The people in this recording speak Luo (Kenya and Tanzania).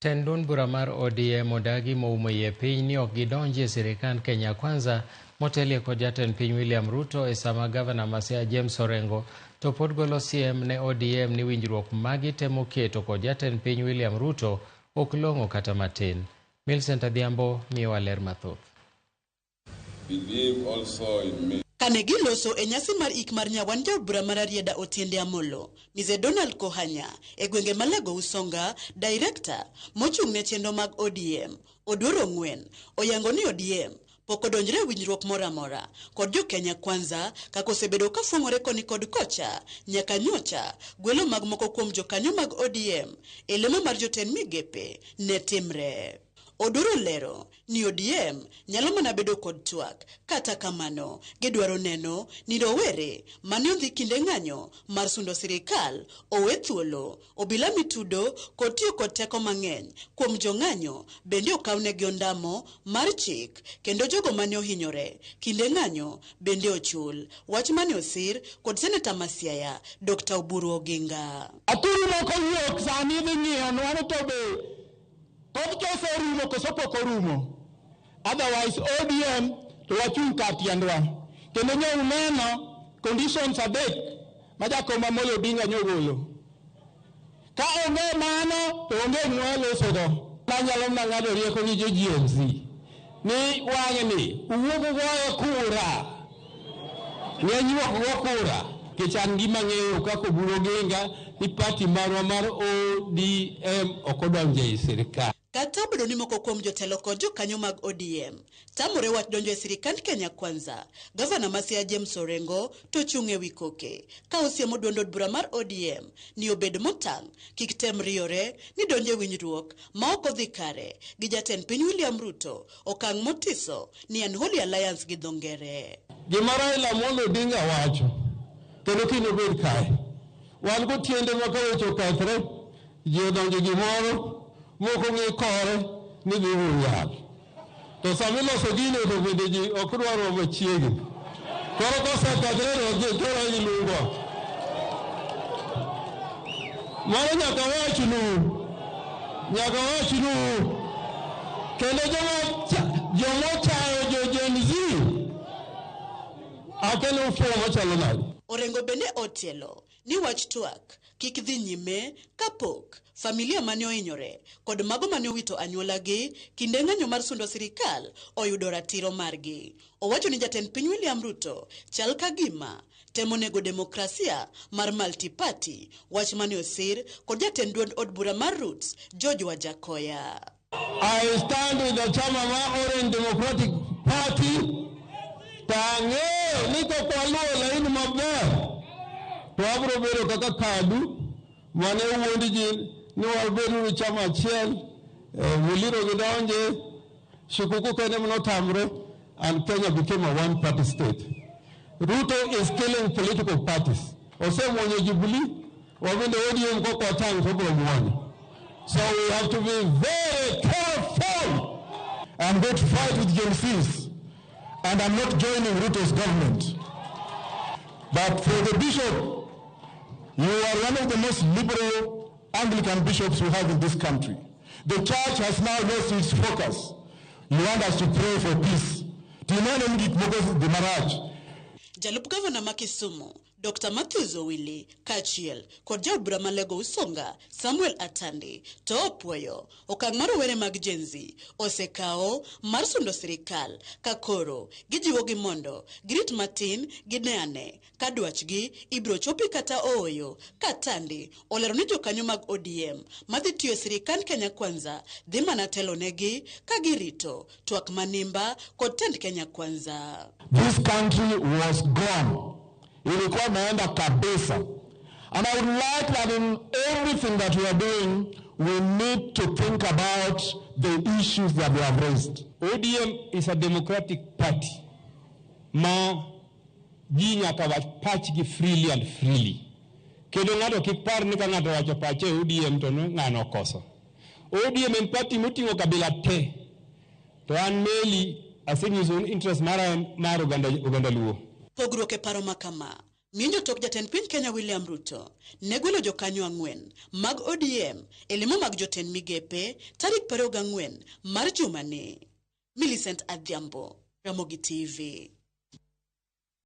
Tend duond bura mar ODM odagi moumo iye piny ni ok gidonji e sirikand Kenya Kwanza motelie kod jatend piny William Ruto e sama gavana ma Siaya James Orengo to pod golo siem ne ODM ni winjruok magi temo keto kod jatend piny William Ruto ok long'o kata matin. Millicent Adhiambo miyowa ler mathoth. Believe also in me. Kane giloso e nyasi mar ik mar nyawan jaod bura mar Rarieda Otiende Amolo, Mzee Donald Kohanya, e gwenge Malago Usonga, director mochung' ne chenro mag ODM, Oduor Ong'wen, oyango ni ODM pok odonjre e winjruok moro amora kod jo Kenya Kwanza kaka osebedo ka fwang'ore koni kod kocha nyaka nyocha gwelo mag moko kuom jokanyo mag ODM e lemo mar jotend migepe ne timre. Oduor olero ni ODM nyalo mana bedo kod twak, kata kamano gidwaro neno ni rowere mane odhi kinde ng'anyo mar sundo sirikal owe thuolo, obila mitudo kod tiyo kod teko mang'eny kuom jong'anyo bende okawnegi ondamo mar chik kendo jogo mane ohinyore kinde ng'anyo bende ochul. Wach mane osir kod seneta ma Siaya Dr. Oburu Oginga. Akuru moko wuok sani dhi ng'iyonwa ni to be thoth cha oserumo koso pok orumo. Otherwise ODM to wachung' kar tiendwa. Kendo nyo uneno conditions adek ma jakom Amolo Odinga nyogolo. Ka onge mano to onge gima walosogo. Anyalo mana ng'ado rieko gi jo Gen Z ni wang'ni uwuog ugoye kura. Ng'eny ok go kura. Nikech an gima ang'eyo kaka Oburu Oginga ni party marwa mar ODM ok odonjo ei sirikal. Kata obedo ni moko kuom jotelo kod jokanyo mag ODM tamore wach donjo e sirikand Kenya Kwanza, gavana ma Siaya James Orengo to chung' e wi koke ka osiemo duond od bura mar ODM ni obed motang' kik tem riyore ni donjo e winjruok ma ok odhi kare gi jatend piny William Ruto, okang' motiso ni Unholy Alliance gi dho ngere. Gima Raila Amolo Odinga wacho kendo kiny obed kae, wan gotiende ma ka weche okethre, ji odonjo gimoro mok ong'e kore ni dhi yal. To sama iloso gino to bende ji ok dwar machiegni. Koro kosekethre to koro iluongo. Mano nyaka wachnu. Nyaka wachnu. Kendo joma ochayo jo Gen Z akelo ufuwo machalo nade. Orengo bende otielo ni wach twak kik dhi nyime kapok familia mane ohinyore kod mago mane owito anyuolagi kinde ng'anyo mar sundo sirikal oyudo ratiro margi. Owacho ni jatend piny William Ruto chal ka gima temo nego demokrasia mar multi-party, wach mane osir kod jatend duond od bura mar Roots George Wajackoyah. I stand with the chama mar Orange Democratic Party to ang'eyo ni kok waluwo laini maber to wabiro bedo kaka KADU mane owuond ji ni wabeduru chama achiel, Muliro gi donje, Shikuku kende manotamre, and Kenya became a one-party state. Ruto is killing political parties. Osemuonyo Jubilee, wabende ODM kok watang' to obiro muonyo. So we have to be very careful. I'm going to fight with Gen Zs, and I'm not joining Ruto's government. But for the bishop, you are one of the most liberal Anglican bishops we have in this country. The church has now lost its focus. You want us to pray for peace. Tinene gik moko dhi marach. Jalup gavana ma Kisumu Dr. Matthews Owili kaachiel kod jaod bura ma Lego Usonga Samuel Atandi to opuoyo okang' mar rowere mag Gen Z osekawo mar sundo sirikal ka koro gijiwogi mondo girit matin gine ane ka dwachgi ibiro chopi kata ooyo. Ka Atandi olero ni jokanyo mag ODM madhi tiyo e sirikand Kenya Kwanza dhi mana telonegi ka girito twak manimba kod tend Kenya Kwanza. This country was gone. Ilikuwa imeenda kabisa. And I would like that in everything that we are doing, we need to think about the issues that we have raised. ODM is a democratic party ma ji nyaka wach pachgi freely and freely. Kendo ng'ato kik par ni ka ng'ato owacho pache e ODM to no ng'ano okoso. ODM en party moting'o kabila te. To an meli asenyiso interest mara en mar oganda Luo. Pogruok e paro ma kama Mienjo tok jatend piny Kenya William Ruto ne gwelo jokanyo 4 mag ODM e lemo mag jotend migepe tarik 24 mar jumani. Millicent Adhiambo, Ramogi TV.